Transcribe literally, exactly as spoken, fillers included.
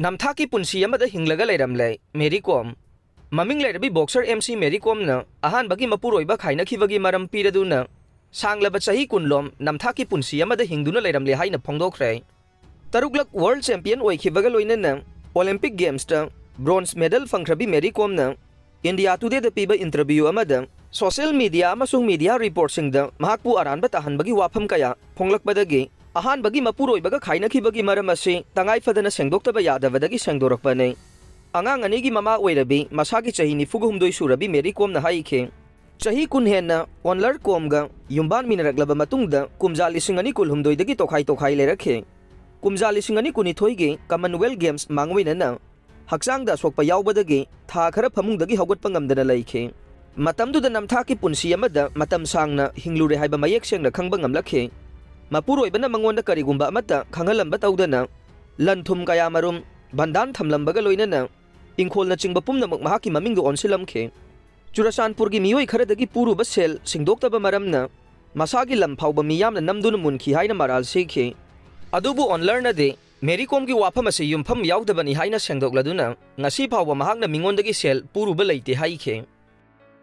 ꯅꯝꯊꯥꯛꯀꯤ ꯄꯨꯟꯁꯤ ꯑꯃꯗ ꯍꯤꯡꯂꯒ ꯂꯩꯔꯝꯂꯦ ꯃꯦꯔꯤ ꯀꯣꯝ꯫ ꯃꯃꯤꯡ ꯂꯩꯔꯕꯤ ꯕꯣꯛꯁꯔ ꯑꯦꯝ ꯁꯤ ꯃꯦꯔꯤ ꯀꯣꯝꯅ ꯑꯍꯥꯟꯕꯒꯤ ꯃꯄꯨꯔꯣꯏꯕ ꯈꯥꯏꯅꯈꯤꯕꯒꯤ ꯃꯔꯝ ꯄꯤꯔꯗꯨꯅ ꯁꯥꯡꯂꯕ ꯆꯍꯤ ꯀꯨꯟꯂꯣꯝ ꯅꯝꯊꯥꯛꯀꯤ ꯄꯨꯟꯁꯤ ꯑꯃꯗ ꯍꯤꯡꯗꯨꯅ ꯂꯩꯔꯝꯂꯦ ꯍꯥꯏꯅ ꯐꯣꯡꯗꯣꯛꯈ꯭ꯔꯦ꯫ ꯇꯔꯨꯛꯂꯛ ꯋꯥꯔꯜꯗ ꯆꯦꯝꯄꯤꯌꯟ ꯑꯣꯏꯈꯤꯕꯒ ꯂꯣꯏꯅꯅ ꯑꯣꯂꯤꯝꯄꯤꯛ ꯒꯦꯝꯁꯇ ꯕ꯭ꯔꯣꯟꯖ ꯃꯦꯗꯜ ꯐꯪꯈ꯭ꯔꯕꯤ ꯃꯦꯔꯤ ꯀꯣꯝꯅ ꯏꯟꯗꯤꯌꯥ ꯇꯨꯗꯦꯗ ꯄꯤꯕ ꯏꯟꯇꯔꯚ꯭ꯌꯨ ꯑꯃꯗ ꯁꯣꯁꯤꯌꯦꯜ ꯃꯤꯗꯤꯌꯥ ꯑꯃꯁꯨꯡ ꯃꯤꯗꯤꯌꯥ ꯔꯤꯄꯣꯔꯠꯁꯤꯡꯗ ꯃꯍꯥꯛꯄꯨ ꯑꯔꯥꯟꯕ ꯇꯥꯍꯟꯕꯒꯤ ꯋꯥꯐꯝ ꯀꯌꯥ ꯐꯣꯡꯂꯛꯄꯗꯒꯤ ꯑꯍꯥꯟꯕꯒꯤ ꯃꯄꯨꯔꯣꯏꯕꯒ ꯈꯥꯏꯅꯈꯤꯕꯒꯤ ꯃꯔꯝ ꯑꯁꯤ ꯇꯉꯥꯏ ꯐꯗꯅ ꯁꯦꯡꯗꯣꯛꯇꯕ ꯌꯥꯗꯕꯗꯒꯤ ꯁꯦꯡꯗꯣꯔꯛꯄꯅꯤ꯫ ꯑꯉꯥꯡ ꯑꯅꯤꯒꯤ ꯃꯃꯥ ꯑꯣꯏꯔꯕꯤ ꯃꯁꯥꯒꯤ ꯆꯍꯤ ꯅꯤꯐꯨꯒ ꯍꯨꯝꯗꯣꯏ ꯁꯨꯔꯕꯤ ꯃꯦꯔꯤ ꯀꯣꯝꯅ ꯍꯥꯏꯈꯤ, ꯆꯍꯤ ꯀꯨꯟ ꯍꯦꯟꯅ ꯑꯣꯟꯂꯔ ꯀꯣꯝꯒ ꯌꯨꯝꯕꯥꯟꯃꯤꯟꯅꯔꯛꯂꯕ ꯃꯇꯨꯡꯗ ꯀꯨꯝꯖꯥ ꯂꯤꯁꯤꯡ ꯑꯅꯤ ꯀꯨꯟꯍꯨꯝꯗꯣꯏꯗꯒꯤ ꯇꯣꯈꯥꯏ ꯇꯣꯈꯥꯏ ꯂꯩꯔꯛꯈꯤ꯫ ꯀꯨꯝꯖꯥ ꯂꯤꯁꯤꯡ ꯑꯅꯤ ꯀꯨꯟꯅꯤꯊꯣꯏꯒꯤ ꯀꯃꯟꯋꯦꯜꯊ ꯒꯦꯝꯁ ꯃꯥꯡꯑꯣꯏꯅꯅ ꯍꯛꯆꯥꯡꯗ ꯑꯁꯣꯛꯄ ꯌꯥꯎꯕꯗꯒꯤ ꯊꯥ ꯈꯔ ꯐꯃꯨꯡꯗꯒꯤ ꯍꯧꯒꯠꯄ ꯉꯝꯗꯅ ꯂꯩꯈꯤ꯫ ꯃꯇꯝꯗꯨꯗ ꯅꯝꯊꯥꯛꯀꯤ ꯄꯨꯟꯁꯤ ꯑꯃꯗ ꯃꯇꯝ ꯁꯥꯡꯅ ꯍꯤꯡꯂꯨꯔꯦ ꯍꯥꯏꯕ ꯃꯌꯦꯛ ꯁꯦꯡꯅ ꯈꯪꯕ ꯉꯝꯂꯛꯈꯤ꯫ ꯃꯄꯨꯔꯣꯏꯕꯅ ꯃꯉꯣꯟꯗ ꯀꯔꯤꯒꯨꯝꯕ ꯑꯃꯠꯇ ꯈꯪꯍꯜꯂꯝꯕ ꯇꯧꯗꯅ ꯂꯟ ꯊꯨꯝ ꯀꯌꯥꯃꯔꯨꯝ ꯕꯟꯗꯥꯟ ꯊꯝꯂꯝꯕꯒ ꯂꯣꯏꯅꯅ ꯏꯪꯈꯣꯜꯅꯆꯤꯡꯕ ꯄꯨꯝꯅꯃꯛ ꯃꯍꯥꯛꯀꯤ ꯃꯃꯤꯡꯗ ꯑꯣꯟꯁꯤꯜꯂꯝꯈꯤ꯫ ꯆꯨꯔꯆꯥꯟꯄꯨꯔꯒꯤ ꯃꯤꯑꯣꯏ ꯈꯔꯗꯒꯤ ꯄꯨꯔꯨꯕ ꯁꯦꯜ ꯁꯤꯡꯗꯣꯛꯇꯕ ꯃꯔꯝꯅ ꯃꯁꯥꯒꯤ ꯂꯝ ꯐꯥꯎꯕ ꯃꯤꯌꯥꯝꯅ ꯅꯝꯗꯨꯅ ꯃꯨꯟꯈꯤ ꯍꯥꯏꯅ ꯃꯔꯥꯜ ꯁꯤꯈꯤ꯫ ꯑꯗꯨꯕꯨ ꯑꯣꯟꯂꯔꯅꯗꯤ ꯃꯦꯔꯤ ꯀꯣꯝꯒꯤ ꯋꯥꯐꯝ ꯑꯁꯤ ꯌꯨꯝꯐꯝ ꯌꯥꯎꯗꯕꯅꯤ ꯍꯥꯏꯅ ꯁꯦꯡꯗꯣꯛꯂꯗꯨꯅ ꯉꯁꯤ ꯐꯥꯎꯕ ꯃꯍꯥꯛꯅ ꯃꯤꯉꯣꯟꯗꯒꯤ ꯁꯦꯜ ꯄꯨꯔꯨꯕ ꯂꯩꯇꯦ ꯍꯥꯏꯈꯤ꯫